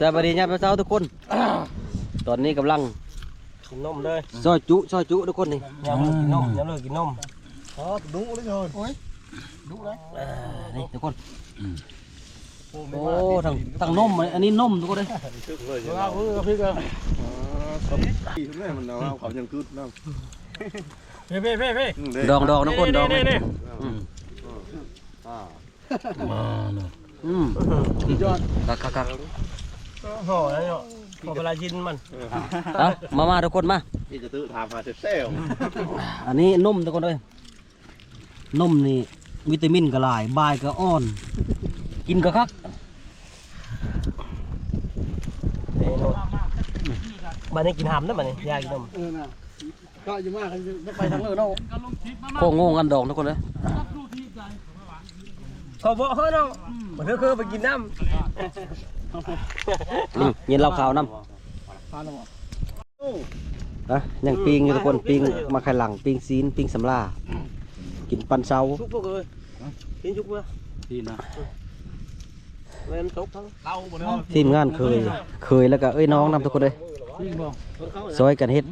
ສະບາຍດີຍາມເຊົ້າທຸກຄົນ ຕອນນີ້ກຳລັງກິນນົມເດີ ຊອຍຈຸ ຊອຍຈຸທຸກຄົນນີ້ ຍາມເລີກກິນນົມ ຍາມເລີກກິນນົມ ອໍ ດຸເລີຍ ໂອ້ຍ ດຸເລີຍ ເອີ ນີ້ທຸກຄົນ ໂອ້ ທັງ ທັງນົມ ອັນນີ້ນົມທຸກຄົນເດີ ເອົາ ເອົາ ເອົາ ເອົາ ມັນເອົາ ເອົາ ເອົາຫຍັງຄືນຳ ເພ ເພ ເພ ເພ ອືມ ດອງ ດອງທຸກຄົນ ນີ້ ດອງ ນີ້ ນີ້ ອືມ ອ່າ ອືມ ສຸດຍອດ ຄັກໆໆ ພໍແລ້ວເນາະ ພໍເວລາກິນມັນ ເອົາ ມາ ມາທຸກຄົນມາ ນີ້ຈະຕື້ຖາມຫາແຊວໆ ອັນນີ້ນົມທຸກຄົນເອີຍ ນົມນີ້ວິຕາມິນກໍຫຼາຍ ບາຍກໍອ່ອນ ກິນກໍຄັກ ບາດນີ້ກິນຫຳນະ ບາດນີ້ຢາກກິນນົມ ເອີນະ ກໍຢູ່ມາກໍໄປທາງເລີເນາະ ໂຄງໂງ່ກັນດອງທຸກຄົນເດີ ເຂົາເບາະເຮີເນາະ ບໍ່ເທື່ອຄືໄປກິນນ້ຳ ອືມ ເຢັນເຫຼົ້າຂາວນຳ ພາແລ້ວບໍ່ ອ່ະ ຍັງປີ້ງຢູ່ທຸກຄົນ ປີ້ງໝາກໄຂ່ຫຼັງ ປີ້ງຊີ້ນ ປີ້ງສຳລາ ກິນປັນເຊົ້າ ຊຸກບໍ່ເອີຍ ຊີ້ນຊຸກບໍ່ ຊີ້ນນະ ແມ່ນຕົກທັງ ທີມງານເຄີຍ ເຄີຍແລ້ວກໍເອີຍນ້ອງນຳທຸກຄົນເອີຍ ຊ່ອຍກັນເຮັດ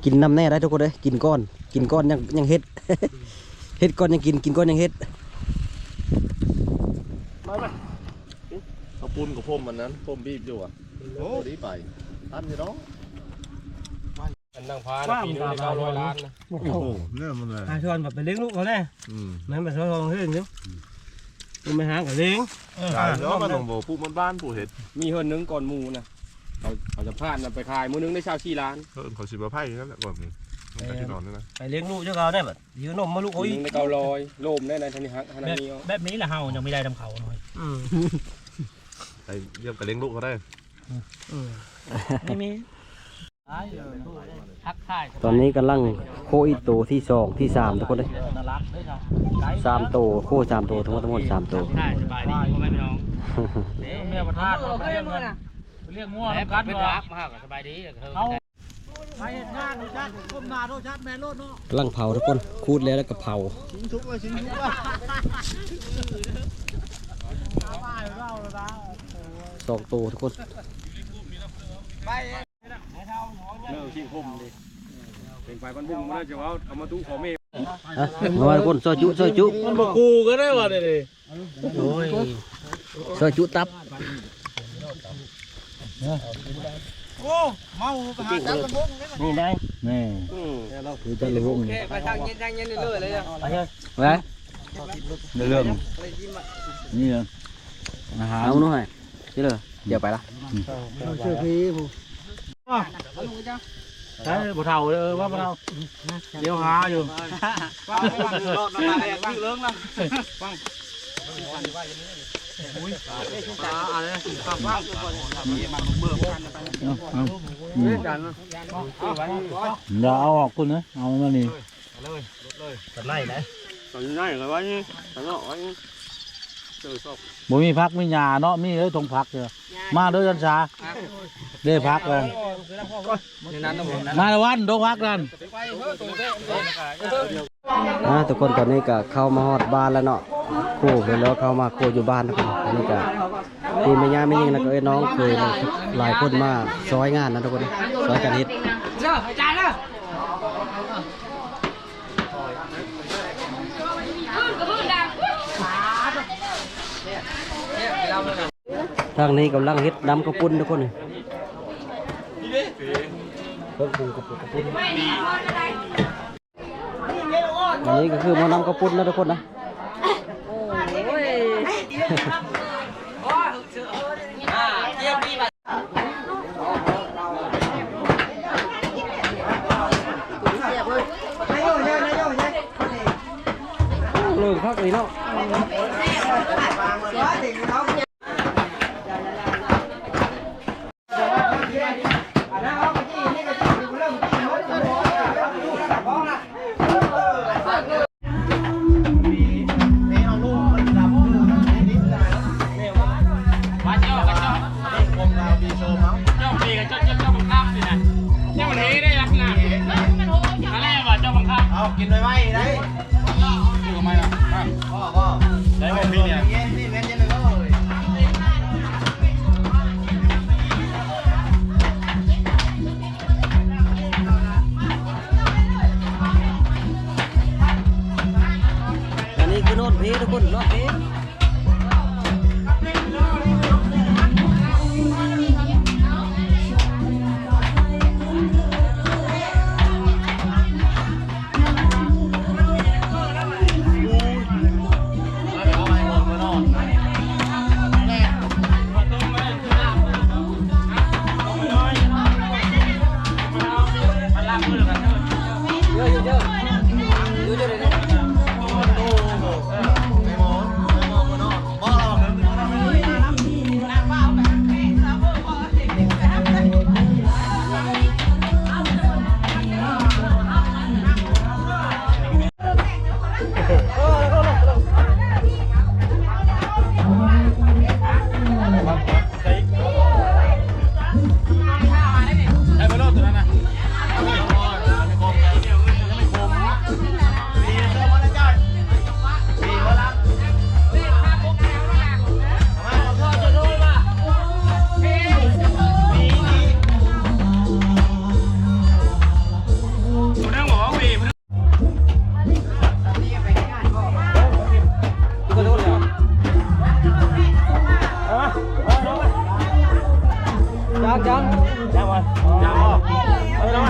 ກິນນຳແດ່ໄດ໋ທຸກຄົນເອີຍ ກິນກ່ອນ ກິນກ່ອນຍັງ ຍັງເຮັດ ເຮັດກ່ອນຍັງກິນ ກິນກ່ອນຍັງເຮັດ ມາ ມາ ເອົາປຸ້ນກັບຜົມອັນນັ້ນ ຜົມບີບຢູ່ຫວາ ໂອ້ ພໍດີໄປ ທັນຢູ່ດອກ ອັນນາງພານະ ປີໜຶ່ງໄດ້ເກົ້າຮ້ອຍລ້ານນະ ໂອ້ໂຫ ເລື່ອງມັນເລີຍ ຫາຊວນແບບໄປລ້ຽງລູກເຂົາແດ່ ອືມ ແມ່ນໄປຊອຍຂອງເຮືອນຢູ່ ອືມ ມັນໄປຫາກັນລ້ຽງ ເອີ ເນາະ ມັນຕ້ອງບອກຜູ້ບ້ານໆ ຜູ້ເຮັດ ມີເຮືອນໜຶ່ງກ່ອນໝູ່ນະ ເຂົາ ເຂົາຈະຜ່ານນະ ໄປຂາຍມື້ໜຶ່ງໄດ້ຊາວສີ່ລ້ານ ເອີ ເຂົາຊິມາໄຜນັ້ນແຫຼະ ກ່ອນໝູ່ ເອີ ໄປລ້ຽງລູກເຈົ້າເຂົາແດ່ ບາດ ຊື້ນົມມາລູກ ມື້ໜຶ່ງໄດ້ເກົ້າຮ້ອຍ ໂລມໄດ້ໃນທາງນີ້ຮັກ ອັນນີ້ ແບບ ແບບນີ້ລະເຮົາຍັງມີໄດ້ນຳເຂົາໜ້ອຍ ອືມ ໄປຢ້ຽມກັນລ້ຽງລູກເຂົາໄດ້ ອືມ ອືມ ມີ ມີ ທັກທາຍ ຕອນນີ້ກຳລັງໂຄອີກໂຕທີສອງ ທີສາມ ທຸກຄົນເດ້ ສາມໂຕ ໂຄສາມໂຕ ທັງໝົດ ທັງໝົດສາມໂຕ ທັກທາຍ ສະບາຍດີພໍ່ແມ່ພີ່ນ້ອງ ເດ້ ເມືອປະທານ ເອີ ໄປລ້ຽງງົວນຳກັນ ເປັນຮັກມາຫາກໍສະບາຍດີ ເຮົາ ໄປເຮັດງານ ຮູ້ຈັກ ກົ້ມໜ້າໂທລະສັບແມ່ນໂລດເນາະ ກຳລັງເຜົາທຸກຄົນ ຂູດແລ້ວ ແລ້ວກໍເຜົາ ຊິງທຸກເລີຍ ຊິງທຸກເລີຍ ສອງໂຕທຸກຄົນ ເລີຍຊິງຄົມເດ້ ເປັນໄຟບ້ານບຸ້ງມາເລີຍ ຈະເວົ້າທຳມະຕຸຂໍແມ່ ອ່ະ ມາທຸກຄົນ ຊອຍຈຸ ຊອຍຈຸ ມັນບໍ່ກູກັນໄດ້ວ່ານີ້ ໂອ້ຍ ຊອຍຈຸຕັບ ໂອ້ ເມົາໄປຫາຈັດລຳວົງເດ້ ນີ້ໄດ໋ ນີ້ ອືມ ຄືຈັດລຳວົງນີ້ ໄປທາງເຢັນ ທາງເຢັນເລີຍ ໄປເລີຍ ໄປເລີຍ ນີ້ນະ ອາຫານ ເອົາໜູໃຫ້ ຊິເລີ ດຽວໄປລະ ອືມ ເອົາເສື້ອພີຜູ້ ໃຊ່ ບໍ່ເຖົ້າເດີ ວ່າບໍ່ເຖົ້າ ດຽວຫາຢູ່ ຟັງ ຟັງ ຟັງ ຟັງ ຟັງ ເອົາ ເອົາ ອືມ ຢ່າເອົາອອກພຸ້ນເດີ ເອົາມານີ້ ເອົາເລີຍ ລົດເລີຍ ສຳໄນນະ ສຳໄນກໍໄວ້ນີ້ ສຳເນາະໄວ້ນີ້ ບໍ່ມີຜັກມີຫຍ້າເນາະ ມີເດີ ຖົງຜັກເດີ ມາເດີ ຈັນສາ ເດ້ຜັກເດີ ມາລະວັນ ຖົງຜັກນັ້ນ ອ່າ ທຸກຄົນ ຕອນນີ້ກໍເຂົ້າມາຮອດບ້ານແລ້ວເນາະ ໂຄ ແລ້ວເຂົ້າມາໂຄຢູ່ບ້ານທຸກຄົນ ອັນນີ້ກໍມີແມ່ຍ່າແມ່ຍິງ ແລ້ວກໍເອີ້ນນ້ອງເຂີຍ ຫຼາຍຄົນມາຊ່ອຍງານນະທຸກຄົນ ຊ່ອຍກັນເຮັດ ທາງນີ້ກຳລັງເຮັດນ້ຳເຂົ້າປຸ້ນທຸກຄົນ ເຄື່ອງປຸງເຂົ້າປຸ້ນ ອັນນີ້ກໍຄືໝໍ້ນ້ຳເຂົ້າປຸ້ນນະທຸກຄົນນະ ໂອ້ຍ ເລີ່ມຄັກເລີຍເນາະ ເອົາກິນໄວໆໄດ້ ຊື້ມາ ພໍ ພໍ ໄດ້ບໍ່ມີນີ້ ເຢັນໆ ເຢັນໆ ເລີຍ ຈານ ຈານບໍ່ ຈານບໍ່ ເອີ ມາ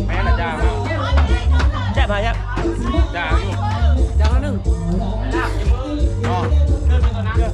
ແມ່ນລະ ຈານ ແຊບຫາຍາກ ຈານຢູ່ ຈານລະໜຶ່ງ ເນາະ.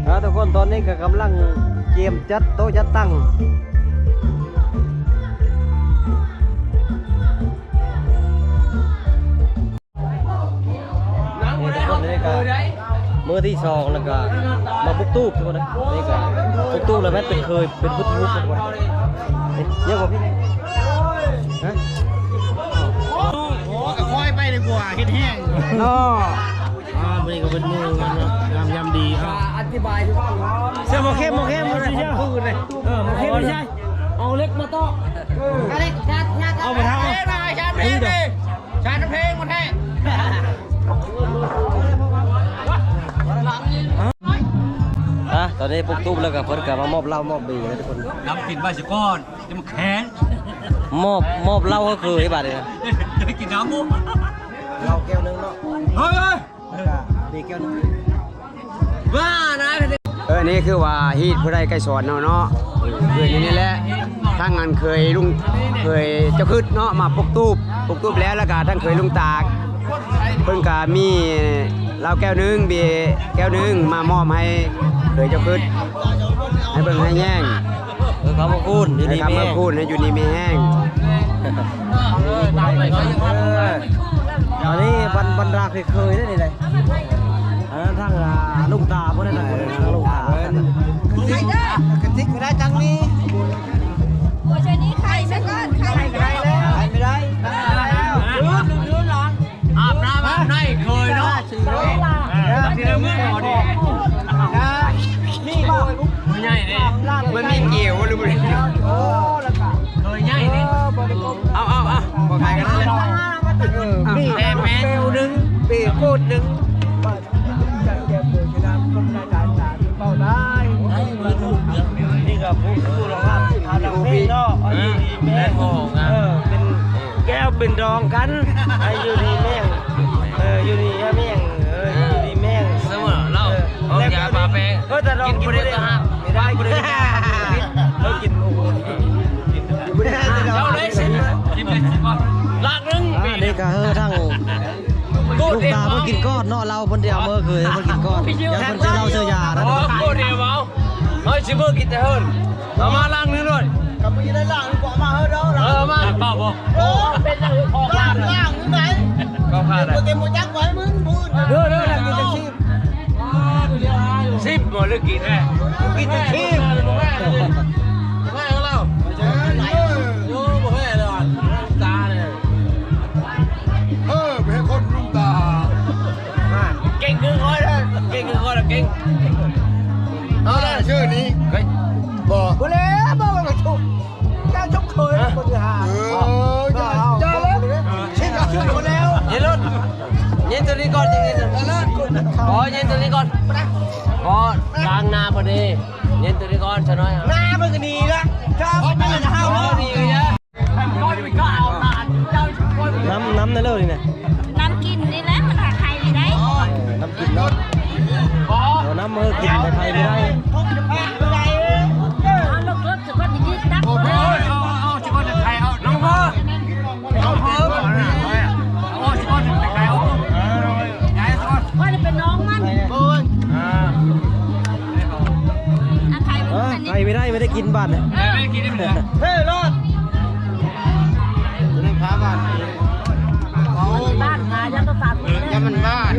ອ່າ ທຸກຄົນ ຕອນນີ້ກໍກຳລັງກຽມຈັດໂຕະຈັດຕັ່ງ. ນີ້ທຸກຄົນ ນີ້ກະມື້ທີສອງ ແລ້ວກະມາປຸກຕູບ ທຸກຄົນເດີ. ນີ້ກະປຸກຕູບແລ້ວແມ່ນເປັນເຄີຍ ເປັນພຸດທະຮູບ ທຸກຄົນ. ນີ້ ເຍອະບໍ່ພີ່? ຮະ? ໂອ້ ກໍຄ່ອຍໄປດີກວ່າ ເຮັດແຮງເນາະ. ອ່າ ມື້ນີ້ກໍເປັນມື້ງາມເນາະ ງາມຍາມດີ. ອ່າ ອະທິບາຍ ເສື້ອໝໍເຂັມ ໝໍເຂັມ ໝໍເຂັມ ເອີ ໝໍເຂັມ ບໍ່ໃຊ່ ເອົາເຫຼັກມາຕອກ ເອົາໄປທຳ ເອົາ ເອົາ ເອົາ ຊາດນ້ຳເພັງມາແທ້. ອ່ະ ຕອນນີ້ປຸກຕູບແລ້ວກໍເພິ່ນກໍມາມອບເຫຼົ້າມອບເບຍແລ້ວທຸກຄົນ. ນ້ຳກິນໄວ້ຊະກ່ອນ ຈະມາແຂງ ມອບ ມອບເຫຼົ້າກໍຄືບາດນີ້ນະ ໄດ້ກິນນ້ຳບໍ່ ເຫຼົ້າແກ້ວໜຶ່ງເນາະ. ເຮີ້ຍ ເບີແກ້ວໜຶ່ງ ວ່ານະ. ເອີ ນີ້ຄືວ່າຮີດຜູ້ໃດໄກສອນເຮົາເນາະ ເອີ ຢູ່ນີ້ແຫຼະ ທາງອັນເຄີຍລຸງ ເຄີຍເຈົ້າຄຶດເນາະ ມາປົກຕູບ ປົກຕູບແລ້ວ ແລ້ວກະທາງເຄີຍລຸງຕາກ ເພິ່ນກະມີເຫຼົ້າແກ້ວໜຶ່ງ ເບຍແກ້ວໜຶ່ງ ມາມອບໃຫ້ເຄີຍເຈົ້າຄຶດ ໃຫ້ເບິ່ງໃຫ້ແຍງ. ເອີ ຄຳວ່າຄູນ ຢູ່ດີມີແຮງ ໃຫ້ຢູ່ດີມີແຮງ. ເອີ ອັນນີ້ບັນ ບັນດາເຄີຍໆ ເດ້ນີ້ແຫຼະ. ອັນນັ້ນທາງ ອ່າ ລຸງຕາພຸ້ນນະ ທາງລຸງຕາເພິ່ນ ກະຕິກກໍໄດ້ຈັ່ງນີ້. ໂອ້ຍ ຊ່ວຍນີ້ໄຂ່ຊະກ່ອນ ໄຂ່ ໄຂ່ໄດ້ແລ້ວ ໄຂ່ໄດ້ແລ້ວ. ອາບນ້ຳອາບໃນເຄີຍເນາະ. ນີ້ບໍ່ ໃຫຍ່ເດ້ ມັນມີເກວຫຼືບໍ່? ໂອ້ ເຄີຍໃຫຍ່ເດ້. ເອົາ ເອົາ ເອົາ ບໍ່ຂາຍກັນເລີຍ. ເອີ ມີແປວໜຶ່ງ ເບໂກດໜຶ່ງ. ນີ້ກໍຜູ້ ຜູ້ລອງຮັບ ເອີ ເນາະ ເອີ ແມ່ນຫອມ ເອີ ເປັນແກ້ວເປັນດອງກັນ ໃຫ້ຢູ່ດີແມ່ງ ເອີ ຢູ່ດີແມ່ງ ເອີ ຢູ່ດີແມ່ງ ສະເໝີເນາະ. ເອີ ເອົາຢາປາແປງ ເອີ ແຕ່ດອງກິນບໍ່ໄດ້ ກິນບໍ່ໄດ້ ເອີ ກິນ ໂອ້ໂຫ ກິນບໍ່ໄດ້ ເອົາເລີຍ ຊິມ ຊິມ ຊິມ ລັກໜຶ່ງ. ອ່າ ນີ້ກໍເອີ ທາງ ລູກຕາເພິ່ນກິນກ່ອນເນາະ ເຫຼົ້າເພິ່ນຊິເອົາເມືອຄືນ ເພິ່ນກິນກ່ອນ ຢ້ານເພິ່ນເຊື້ອເຫຼົ້າເຊື້ອຢານະ. ໂອ້ ໂຄດດີເວົ້າ ເຮົາຊິເບີກິນແຕ່ເຮີນ ເອົາມາລັງໜຶ່ງໂລດ. ກໍບໍ່ໄດ້ລ້າງ ກໍເອົາມາເຮີເດີ. ເອີ ມາເປົ່າບໍ່? ໂອ້ ເປັນຂອງລ້າງ ລ້າງຢູ່ໃດ? ຂອງຂ້ານະ ບໍ່ເຕັມບໍ່ຈັກໄວ້ມຶງບຸນ. ເດີ ເດີ ກິນແຕ່ຊີບ ຊີບບໍ່ ຫຼືກິນແທ້? ກິນແຕ່ຊີບ. ແມ່ຂອງເຮົາ ໂອ້ ບໍ່ແພ້ເລີຍ ຕາເລີຍ. ເອີ ໄປເຮັດຄົນລຸງຕາ ເກັ່ງຄືຂ້ອຍເດີ ເກັ່ງຄືຂ້ອຍລະເກັ່ງ. ເອົາລະ ຊື່ນີ້ ເຮີ້ຍ ບໍ່ ບໍ່ແລ້ວ ບໍ່ ບໍ່ ບໍ່ ເຈົ້າຊົມເຄີຍ ບໍ່ຖືຫາ ເອີ ເຈົ້າ ເຈົ້າ ເຈົ້າ ເຈົ້າ ເຈົ້າ ເຈົ້າ ເຢັນໂລດ ເຢັນໂຕນີ້ກ່ອນ ເຢັນ ເຢັນ ເອີ ເຢັນໂຕນີ້ກ່ອນ ບໍ່ ລ້າງໜ້າບໍ່ດີ ເຢັນໂຕນີ້ກ່ອນ ຊະນ້ອຍ ໜ້າມັນກໍໜີລະ ເຈົ້າ ເອົາໜີເລີຍ. ນ້ຳ ນ້ຳໃນເລີນີ້ນະ ນ້ຳກິນນີ້ແຫຼະ ມັນຂາຍໄດ້ ເອີ ນ້ຳກິນເນາະ ເອົານ້ຳມາກິນຂາຍໄດ້. ເອົາລົກໆ ສະກ່ອນ ຍິກໆ ຕັກ ເອົາ ເອົາ ເອົາ ສະກ່ອນ ຂາຍເອົາ ນ້ອງເພິ່ນ ນ້ອງເພິ່ນ ເອົາ ສະກ່ອນ ຂາຍເອົາ ເອີ ຍາຍ ສະກ່ອນ ຂ້ອຍເປັນນ້ອງມັນ ເອີ ອ່າ ອ່ະ ຂາຍບໍ່ໄດ້ ບໍ່ໄດ້ກິນບາດນີ້ ເອີ ບໍ່ໄດ້ກິນ ເອີ ເຮີ້ຍ ລອດ ຢູ່ໃນພາບາດ ເອົາ ບ້ານ ຂາຍຢາມປະສາດ ຢາມມັນບ້ານ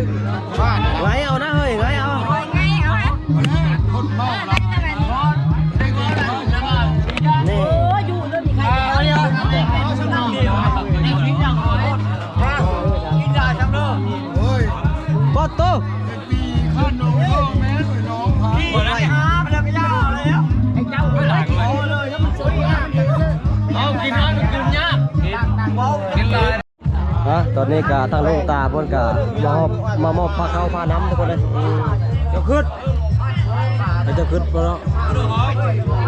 ບ້ານ ໄງເອົານະເຮີ້ຍ ໄງເອົາ ໄງເອົາ ຄົນເມົາລະ ນີ້ ໂອ້ຍ ຢູ່ເລື່ອງນີ້ ໃຄເອົາ ເອົາ ເອົາ ເອົາ ເອົາ ເອົາ ເອົາ ເອົາ ເອົາ ເອົາ ເອົາ ເອົາ ເອົາ ເອົາ ເອົາ ຕອນນີ້ກະທາງຫຼວງຕາເພິ່ນກະມາຮອບ ມາມອບພາເຂົ້າພານ້ຳທຸກຄົນເລີຍ. ເຈົ້າຄຶດ ເຈົ້າຄຶດບໍ່ເນາະ?